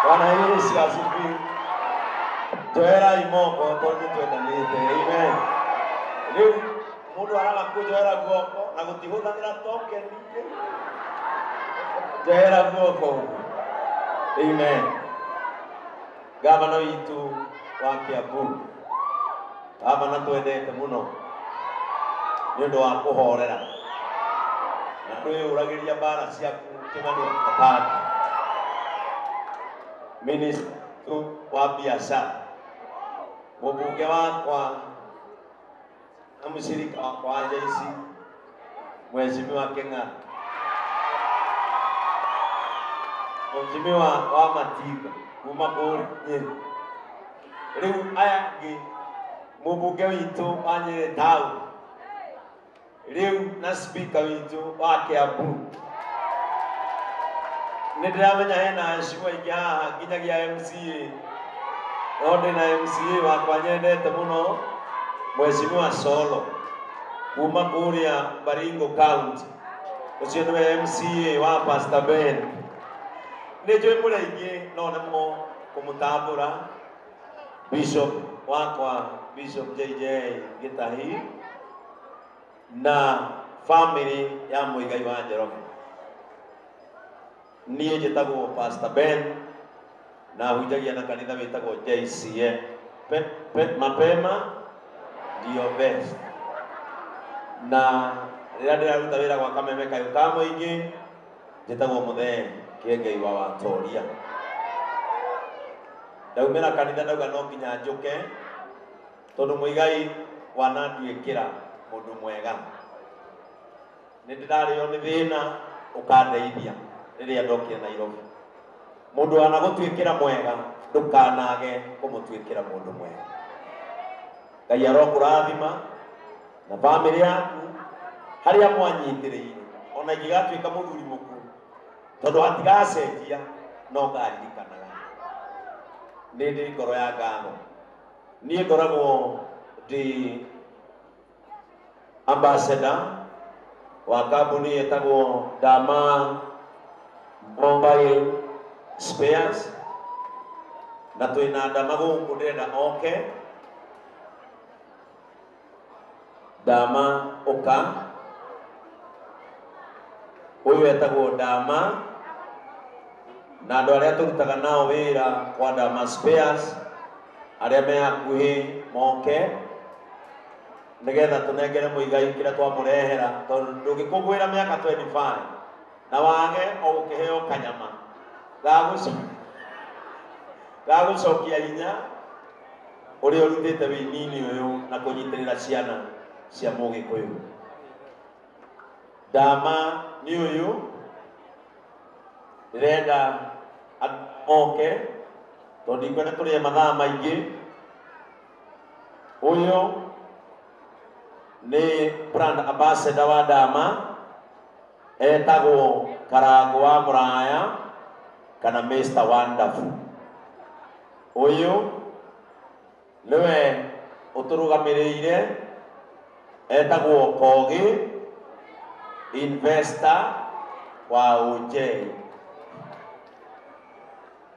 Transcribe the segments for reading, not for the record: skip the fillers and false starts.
Bwana Yesu asifiwe. Joera imoko tondu twendanite. Amen. Riu mundu araga kujoera guoko na gutihuthagira token. Joera guoko. Amen. Gavana witu wa Kiambu. Gavana twendete muno ni undu wa kuhorera na ndwiyuragiria mbara ciaku Kimani Wamatangi. Minister wa biashara, mbunge wakwa na mushirika wakwa wa JC, Mheshimiwa Keng'ara, Mheshimiwa wa Matiga kuma kũrĩa Nyĩrĩ. Rĩu aya angĩ mũmbunge witũ wa Nyĩrĩ town, rĩu na speaker witũ wa Kiambu. Nĩ ndĩramenya hena acigo aingĩ haha nginyagia MCA, no ndĩ na MCA wakwa nyendete mũno, Mheshimiwa Solo kuma kũrĩa Baringo County. Ũcio nĩwe MCA wa Pastor Ben. Nĩ njũĩ mũrĩ aingĩ no nĩmo kũmũtambũra Bishop wakwa Bishop JJ Gĩtahi na family ya Muigai wa Njoroge. Niĩ njĩtagwo Pastor Ben na hunjagia na kanitha wĩtagwo JCM. Mapema ndio best. Na rĩrĩa ndĩraruta wĩra gwa Kameme Kayũ ka Mũingĩ njĩtagwo Mũthee Kĩengei wa Watoria. Ndaumĩra kanitha ndauga no nginya njũke tondũ Muigai wananduĩkĩra mũndũ mwega. Nĩ ndĩrarĩo nĩ thĩna ũkandeithia rĩrĩa ndokire Nairobi. Mũndũ wanagũtuĩkĩra mwega ndũkanage kũmũtuĩkĩra mũndũ mwega. Ngai arokũrathima na bamĩrĩ yaku harĩa mwanyitĩrĩire ona ingĩgatuĩka mũthuri mũkũrũ tondũ hatigacenjia no ngaririkanaga. Nĩ ndĩ ngoro ya ngatho. Niĩ ngoragwo ndĩ ambassador wa kambuni ĩtagwo Dama Mobile Spares na twina Ndama gũkũ ndĩrenda oke. Ndama ũka, ũyũ etagwo Ndama na andũ arĩa tũrutaga nao wĩra kwa Ndama Spares arĩa me hakuhĩ moke nĩgetha tũnengere Muigai kĩrĩa twamũrehera tondũ ndũngĩkũngũĩra mĩaka 25 na wage o gũkĩheo kanyama gagũcokia hinya ũrĩa ũrutĩte wĩini-inĩ ũyũ na kũnyitĩrĩra ciana cia Mũgĩkũyũ. Ndama nĩ ũyũ ndĩrenda oke tondũ ndikwenda tũrĩe mathaa maingĩ. Ũyũ nĩ brand ambassador wa Ndama etagwo Karango wa Mũraya kana Mr Wonderful. Ũyũ nĩwe ũtũrũgamĩrĩire etagwo Kogi investor wa OJ.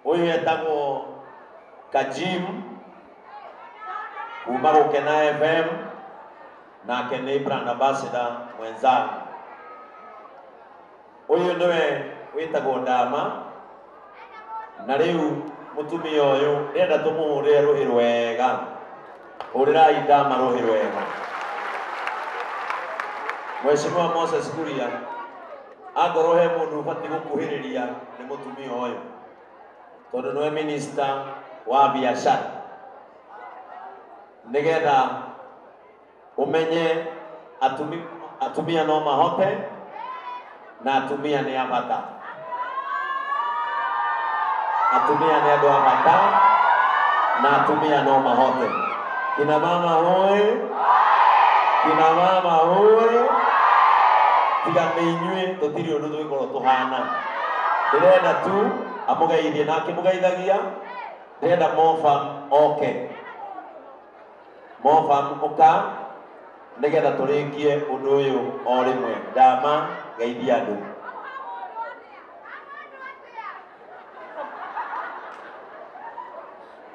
Ũyũ etagwo Kajim kuma Gũkena FM nake nĩ brand ambassador mwenzangu. Ũyũ nĩwe wĩtagwo Ndama na rĩu mũtumia ũyũ ndĩrenda tũmũhũrĩre rũhĩ rwega. Hũrĩrai Ndama rũhĩ rwega. Mheshimiwa Moses Kuria, angorwo he mũndũ ũbatiĩ gũkuhĩrĩria nĩ mũtumia ũyũ tondũ nĩwe minister wa biacara, nĩgetha ũmenye atumia no mahote na atumia nĩ a bata. Atumia nĩ andũ a bata na atumia no mahote. Kina mama hoĩ, kina mama hoĩ, tiga nĩ inyuĩ tũtirĩ ũndũ tũgĩkorwo tũhana. Ndĩrenda tu amũgeithie na akĩmũgeithagia ndĩrenda Mofam oke. Mofam ũka nĩgetha tũrĩkie ũndũ ũyũ o rĩmwe. Ndama geithia andũ.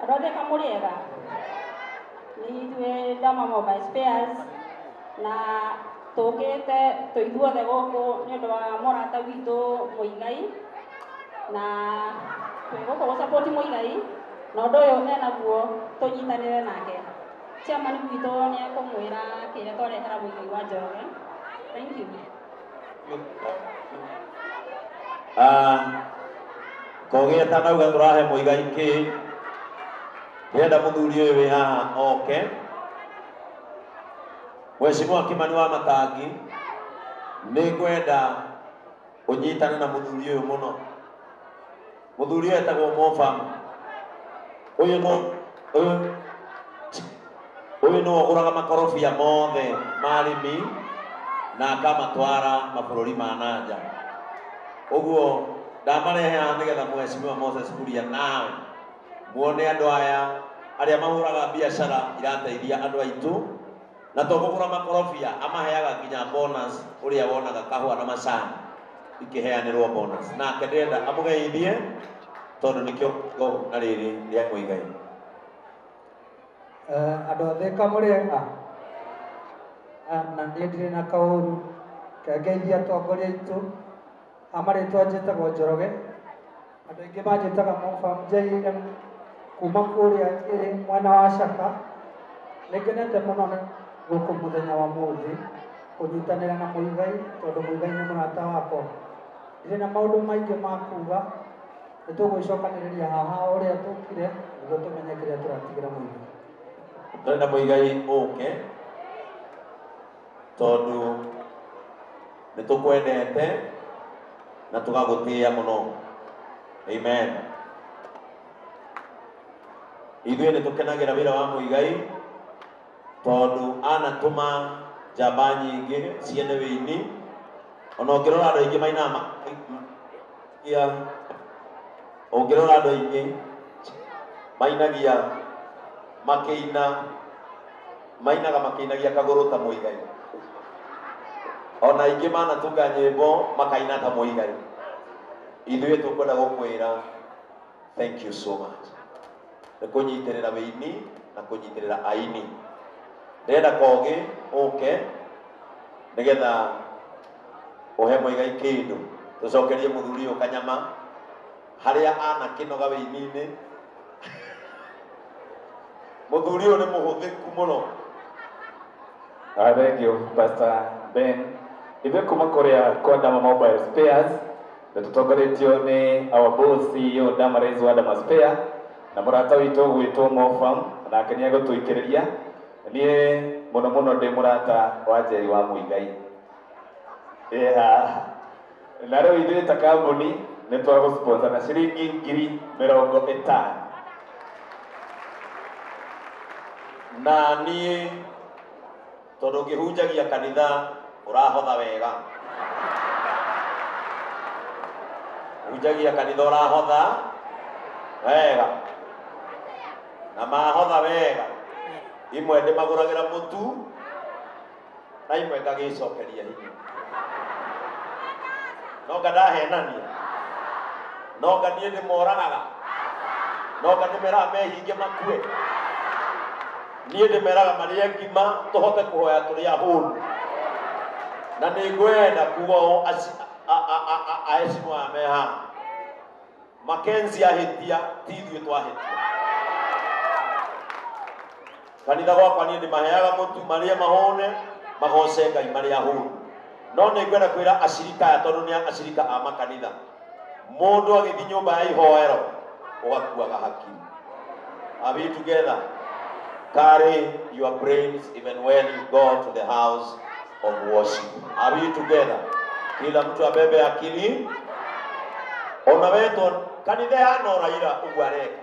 Andũ othe kamũrĩega nĩ ithuĩ Ndama Mobile Spares na tũkĩte twĩ ithuothe gũkũ nĩ ũndũ wa mũrata witũ Muigai na twĩ gũkũ gũ support Muigai na ũndũ ũyũ enaguo tũnyitanĩre nake. Chairman witũ nĩ ekũmwĩra kĩrĩa twarehera Muigai wa Njoroge. Thank you. Kogi atanauga tũrahe Muigai kĩ, ndĩrenda mũthuri ũyũ wĩ haha oke. Mheshimiwa Kimani wa Matangi, nĩ ngwenda ũnyitane na mũthuri ũyũ mũno. Mũthuri ũyũ etagwo Mofam. Ũyũ nĩwe ũgũraga makorobia mothe ma arĩmi na akamatwara mabũrũri ma nanja. Ũguo ndamarehe haha nĩgetha Mheshimiwa Moses Kuria nawe muone andũ aya arĩa mahũraga biacara irateithia andũ aitũ na to kũgũra makorobia amaheaga nginya bonus ũrĩa wonaga kahũa na macani ikĩheanĩrwo bonus. Nake ndĩrenda amũgeithie tondũ nĩkĩo na rĩrĩ rĩa Muigai. Andũ othe kamũrĩega na niĩ ndirĩ na kaũru kengeithia atongoria aitũ. Ha marĩtwa njĩtagwo Njoroge, andũ aingĩ manjĩtaga Mofam JM kuma kũrĩa mwena wa Shaka. Nĩngenete mũno nĩ gũkũ mũthenya wa mũthĩ kũnyitanĩra na Muigai tondũ Muigai nĩ mũrata wakwa. Ndirĩ na maũndũ maingĩ ma kuga, nĩ tũgwĩcokanĩrĩria haha ũrĩa tũkire nĩguo tũmenye kĩrĩa tũratigĩra Muigai. Ndĩrenda Muigai ũke tondũ nĩ tũkwendete na tũgagũtĩĩa mũno. Amen. Ithuĩ nĩ tũkenagĩra wĩra wa Muigai tondũ anatũma njamba nyingĩ ciene wĩini. Ona ũngĩrora andũ aingĩ mainaga ũngĩrora andũ aingĩ mainagia makĩina mainaga makĩinagia kagũrũ ta Muigai. Ona aingĩ manatunga nyĩmbo makaina ta Muigai. Ithuĩ tũkwenda gũkwĩra thank you so much nĩ kũnyitĩrĩra wĩini na kũnyitĩrĩra aini. Ndĩrenda Kogi ũke nĩgetha ũhe Muigai kĩndũ tũcokerie mũthuri ũyũ kanyama harĩa anakĩnoga wĩini-inĩ. Mũthuri ũyũ nĩ mũhũthĩku mũno. Thank you, Pastor Ben. Ithuĩ kuma kũrĩa kwa Dama Mobile Spares na tũtongoretio nĩ our boss CEO Damaris wa Dama Spare na mũrata witũ ũgwĩtwo Mofam, nake nĩ egũtũikĩrĩria. Niĩ mũno mũno ndĩ mũrata wa Njeri wa Muigai. Yeah. Na rĩu ithuĩ ta kambuni nĩ twagũsponsor na ciringi 50,000. Na niĩ tondũ ngĩhunjagia kanitha ũrahotha wega, hunjagia kanitha ũrahotha wega, na mahotha wega imwe ndĩmagũragĩra mũtu na imwe ngagĩcokeria hinya. Nonga ndahenania, nonga niĩ ndĩmoragaga, nonga ndĩmeraga mehinge makue. Niĩ ndĩmeraga marĩe ngima tũhote kũhoya tũrĩ ahũnu. Na nĩ ngwenda kuga ũũ aheshimiwa aya me haha, Mackenzie ahĩtia ti ithuĩ twahĩtia. Kanitha gwakwa niĩ ndĩmaheaga mũtu marĩe mahũne, magoce Ngai marĩ ahũnu. No nĩ ngwenda kwĩra acirika aya tondũ nĩ acirika a makanitha, mũndũ agĩthiĩ nyũmba ya ihoero ũgakuaga hakiri. Are we together? Carry your brains even when you go to the house of worship. Are we together? Kila mtu abebe akili. Ona wetwo kanitha ya no Raila ũguo areka,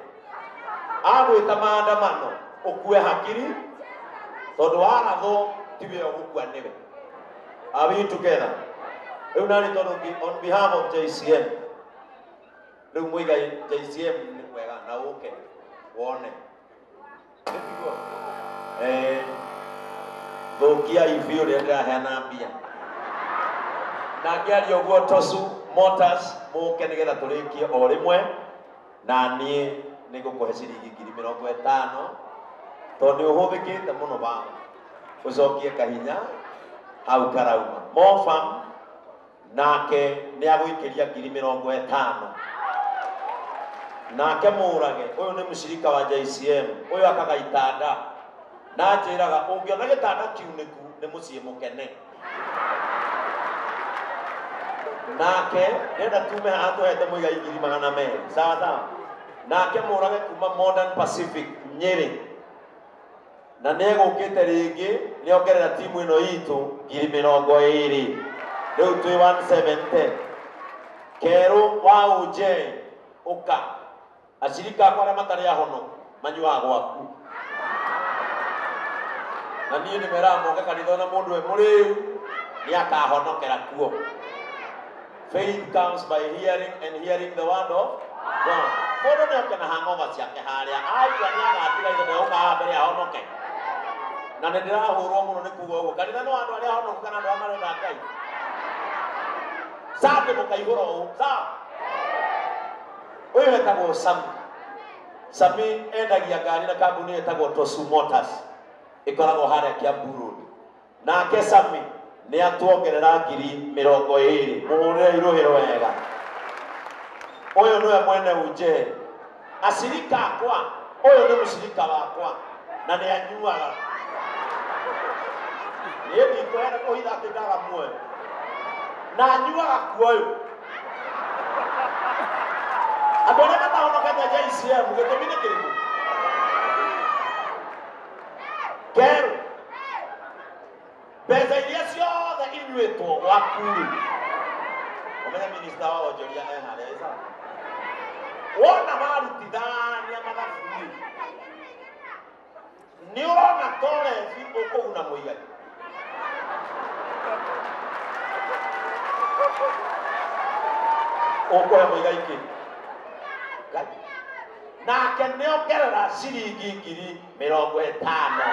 agwĩta maandamano ũkue hakiri tondũ warathwo tiwe ũgũkua nĩwe. Are we together? Rĩu nani tondũ on behalf of JCM, rĩu Muigai JCM nĩ mwega na ũke wone. Thũkia ibi ũrĩa ndĩraheana mbia. Na ngĩaria ũguo Tosu Motors mũke nĩgetha tũrĩkie o rĩmwe, na niĩ nĩngũkũhe ciringi 50,000 tondũ nĩ ũhũthĩkĩte mũno baba, ũcokie kahinya hau karauma. Mofam nake nĩ agũikĩria 50,000. Nake Mũrage ũyũ nĩ mũcirika wa JCM, ũyũ akaga itanda na njĩraga ũngĩona gĩtanda kiunĩku nĩ mũciĩ mũkene. Nake ndĩrenda tume haha tũhete Muigai 200,000. Sawa sawa. Nake Mũrage kuma Modern Pacific Nyĩrĩ, na nĩ egũkĩte rĩngĩ nĩ ongerera timu ĩno itũ 20,000. Rĩu twĩ 170. Kerũ wa UJ ũka, acirika akwa arĩa matarĩ ahonoku manyuaga gwaku. Na niĩ ndĩmeraga moke kanitha ona mũndũ e mũrĩu nĩ akahonokera kuo. Faith comes by hearing and hearing the word of God. Mũndũ nĩ oke na hangover ciake harĩa aigua nĩ agatiga ithe nĩ haha mbere ahonoke. Na nĩ ndĩrahũrwo mũno nĩ kuga ũguo kanitha no andũ arĩa ahonoku kana andũ arĩa marenda Ngai. Sande mũkaihũra ũũ sawa. Ũyũ etagwo Sami. Sami endagia ngari na kambuni ĩtagwo Tosu Motors ĩkoragwo harĩa Kiambu Road. Nake Sami nĩ atuongerera 20,000. Mũhũrĩre irũhĩro wega. Ũyũ nĩwe mwene UJ. Acirika akwa, ũyũ nĩ mũcirika wakwa na nĩ anyuaga. Niĩ ndikwenda kũhitha atĩ ndaga muoyo. Na anyuaga kuoyũ. Andũ arĩa matahonokete JCM gĩtũmi nĩ kĩrĩkũ? Kerũ, mbeca iria ciothe inyuĩtwo gwaku-rĩ, ũmenye minista wa wonjoria e harĩa ĩ sawa. Wona warutithania mathabu-rĩ, nĩ ũrona ta ũrebi ũkũguna Muigai. Ũkũhe Muigai kĩ? Ngai. Nake nĩ ongerera ciringi 50,000.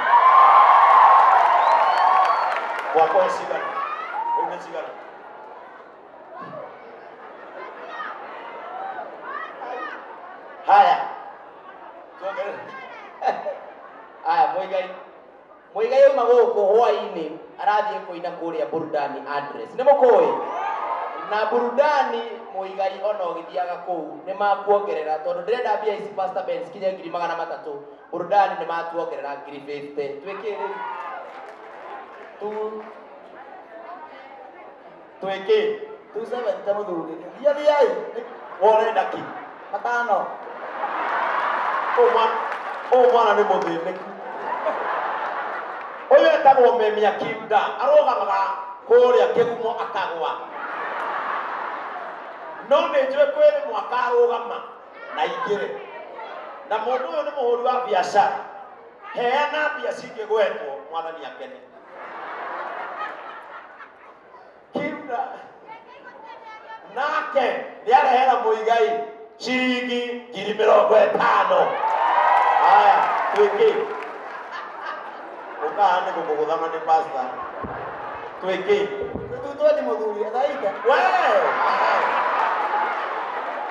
Gwakwa cigana? Rĩu nĩ cigana? Haya. Aya Muigai. Muigai auma gũkũ hwainĩ arathiĩ kũina kũrĩa Burudani address. Nĩ mũkũĩ? Na Burudani Muigai ona ũgĩthiaga kũu nĩ makuongerera tondũ ndĩrenda mbia ici Pastor Ben cikinye 300,000. Burudani nĩ matuongerera 50,000. Twĩkĩ rĩu? Tu twĩkĩ? 270 mũthuri. Thia thiai. Worenda ki? Matano. Ũyũ mwana nĩ mũthĩnĩku. Ũyũ etagwo Memia Kinda, arũgamaga kũrĩa kĩgumo akagwa. No nĩ njũĩ kwĩ mwaka arũgama na ingĩre. Na mũndũ ũyũ nĩ mũhũri wa biacara. Heana mbia cingĩgwetwo mwathani akene. Kinda nake nĩarehera Muigai ciringi 50,000. Haya, twĩkĩ? Ũkaha nĩ gũkũgũthana nĩ pastor. Twĩkĩ? Tutwendi mũthuri, ethaite. We!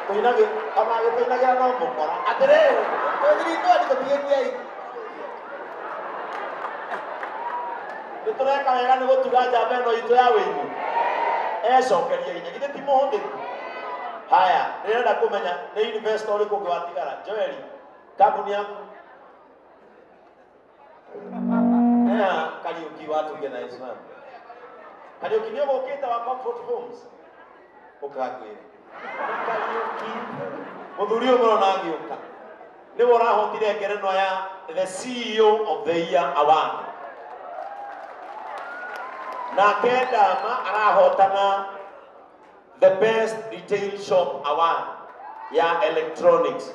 Tũinagĩ, ona gĩtũinagĩra no mũkora. Atĩrĩrĩ, Tũthiri twendi tũtigĩtie. Nĩ tũreka wega nĩ gũtuga njamba ĩno itũ ya wĩini. Ecokeria hinya, githĩ ti mũhũthĩku? Haya, ndĩrenda kũmenya nĩ investor ũrĩkũ ũngĩ watigara. Joeli, kambuni yaku. Kariuki wa Together is One. Kariuki nĩ ũgũkĩte wa Comfort Homes. Ũkangwĩre. Kariuki. Mũthuri ũyũ mũrona agĩũka. Nĩwe ũrahotire ngerenwa ya the CEO of the Year Award. Nake Ndama arahotana the Best Retail Shop Award ya Electronics.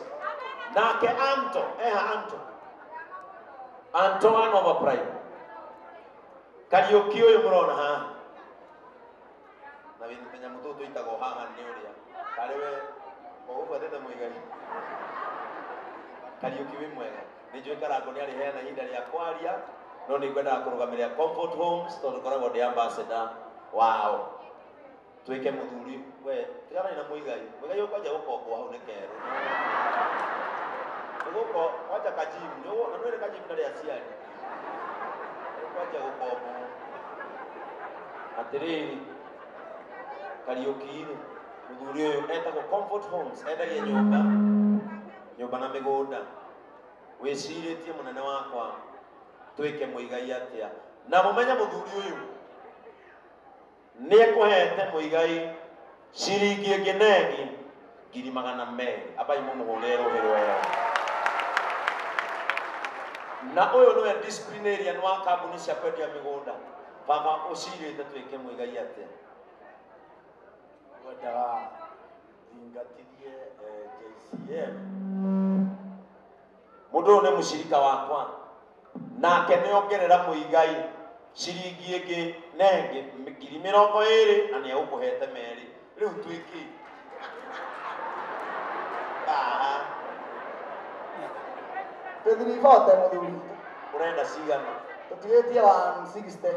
Nake Anto, eha Anto. Anto wa Nova Prime. Kariuki ũyũ mũrona haha. Na tũnyamũ tũtũ tũitagwo haha nĩ ũrĩa. Karĩ we ũgũbuatĩte Muigai. Kariuki wĩ mwega. Nĩ njũĩ Karango nĩ arĩheana ihinda rĩa kwaria, no nĩ ngwendaga kũrũgamĩrĩra Comfort Homes tondũ ngoragwo ndĩ ambassador wao. Twĩke mũthuri we tigana na Muigai. Muigai ũkwanja gũkombwo hau nĩ kerũ. Nĩgũko kwanja kajimu, na nĩũrĩ kajimu ndarĩ aciari. Kwanja gũkombwo. Atĩrĩrĩ, Kariuki rĩ, mũthuri ũyũ etagwo Comfort Homes, endagia nyũmba, nyũmba na mĩgũnda. Wĩcirĩtie mũnene wakwa twĩke Muigai atĩa? Na mũmenye mũthuri ũyũ nĩ ekũhete Muigai ciringi ĩngĩ na ĩngĩ 200,000. Ambai mũmũhũrĩre rũhĩ rwega. Na ũyũ nĩwe disciplinarian wa kambuni cia kwendia mĩgũnda. Baba ũcirĩte twĩke Muigai atĩa? Ngwendaga thingatithie JCM. Mũndũ ũyũ nĩ mũcirika wakwa. Nake nĩ ongerera Muigai ciringi ĩngĩ na ĩngĩ 20,000 na nĩ egũkũhete merĩ. Rĩu twĩkĩ? Haha. 340 mũthuri. Ũrenda cigana? Tũtigĩtie 160.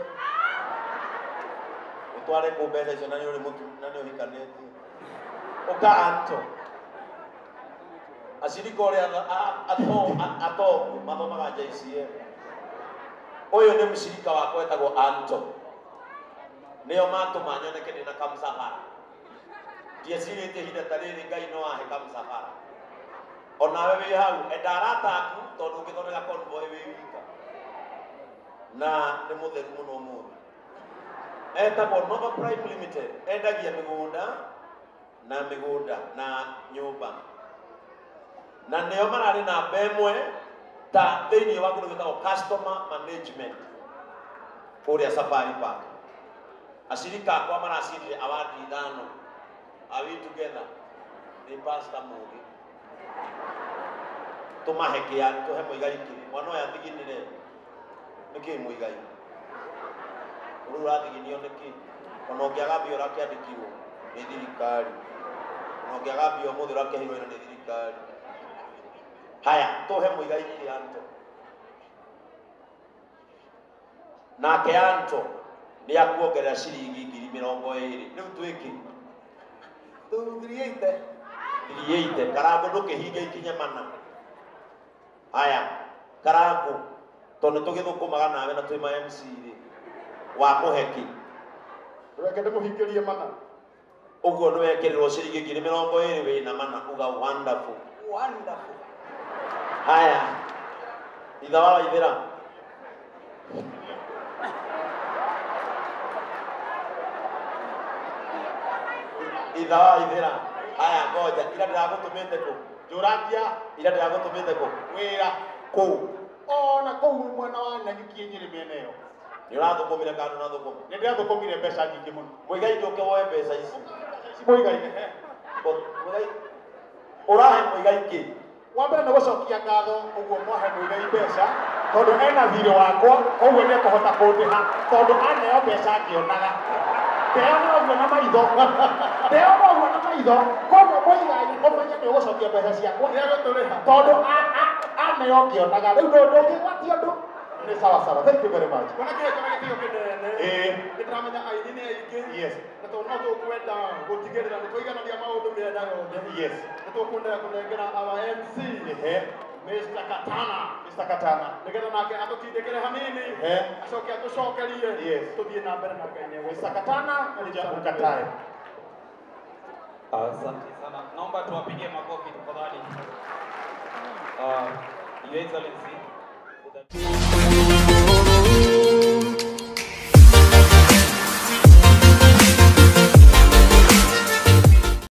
Ũtware kũ mbeca icio na nĩ ũrĩ mũtu na nĩ ũhikanĩtie. Ũka Anto. Acirika ũrĩa atongu mathomaga JCM. Ũyũ nĩ mũcirika wakwa wetagwo Anto. Nĩo matũma nyoneke ndĩna kamũcabara. Ndiecirĩtie ihinda ta rĩrĩ Ngai no ahe kamũcabara. Onawe wĩ hau, enda arata aku tondũ ũngĩthondeka convoy wĩ wika. Na nĩ mũtheru mũno ũmũthĩ. Etagwo Nova Prime Limited, endagia mĩgũnda na mĩgũnda na nyũmba. Na nĩo mararĩ namba ĩmwe ta thĩinĩ wa kĩndũ gĩtagwo customer management kũrĩa Safari Park. Acirika akwa maracindire award 5. Are we together? Nĩ Pastor Mũgĩ. Tũmahe kĩa, tũhe Muigai kĩ. Mwana ũyũ athiginire nĩkĩ Muigai? Rĩu ũrathiginio nĩkĩ? Ona ũngĩaga mbia ũrakĩandĩkirwo nĩ thirikari. Ona ũngĩaga mbia ũmũthĩ ũrakĩheirwo wĩra nĩ thirikari. Haya, tũhe Muigai kĩ Anto. Nake Anto nĩ akuongerera ciringi 20,000. Rĩu twĩkĩ? 380. 380. Ngiri 80. Karangu ndũkĩhinge ikinye mana. Aya, Karangu tondũ nĩtũgĩthũkũmaga nawe na twĩ ma MC rĩ, wamũhe kĩ? Reke ndĩmũhingĩrie mana. Ũguo nĩwekĩrĩrwo ciringi 20,000 wĩna mana, uga wonderful. Wonderful. Haya, itha wa Waithĩra. Itha wa Waithĩra. Haya, ngoja, ira ndĩragũtũmĩte kũ? Njũrangia. Ira ndĩragũtũmĩte kũ? Wĩra. Kũ? Ona kũu mwena wa Nanyuki Nyĩrĩ mĩena ĩyo. Nĩ ũrathũkũmire kana ndũnathũkũma? Nĩ ndĩrathũkũmire mbeca nyingĩ mũno. Mũigai ndũke woe mbeca ici. Mũigai. Mũigai. Ũrahe Mũigai kĩ? Wa mbere nĩ gũcokia ngatho ũguo mwahe Mũigai mbeca tondũ ena thirĩ wakwa koguo nĩ ekũhota kũndĩha tondũ aneo mbeca ngĩonaga. Ndeona ũguo na maitho. Ndeona ũguo na maitho. Koguo Mũigai ũmenye nĩ ũgũcokia mbeca ciakwa. Tondũ aneo ngĩonaga. Rĩu ndũngĩgwatia ũndũ. Nĩ sawa sawa. Thank you very much. Kona kĩhĩko na gĩtĩo kĩnene. Ĩĩ. Nĩ ndĩramenya aini nĩ aingĩ. Yes. Na tondũ no tũkwenda gũtigĩrĩra nĩ tũiganania maũndũ mĩena yothe. Yes. Nĩ tũkwenda kũnengera our MC. Ehe. Mr. Katana. Mr. Katana. Nĩgetha nake atũtindĩkĩre hanini. Ehe. Acoke atũcokerie. Yes. Tũthiĩ na mbere na Ngai nĩ Mr. Katana, kuja ukatae. Asante sana. Naomba tuwapigie makofi tafadhali. Your Excellency.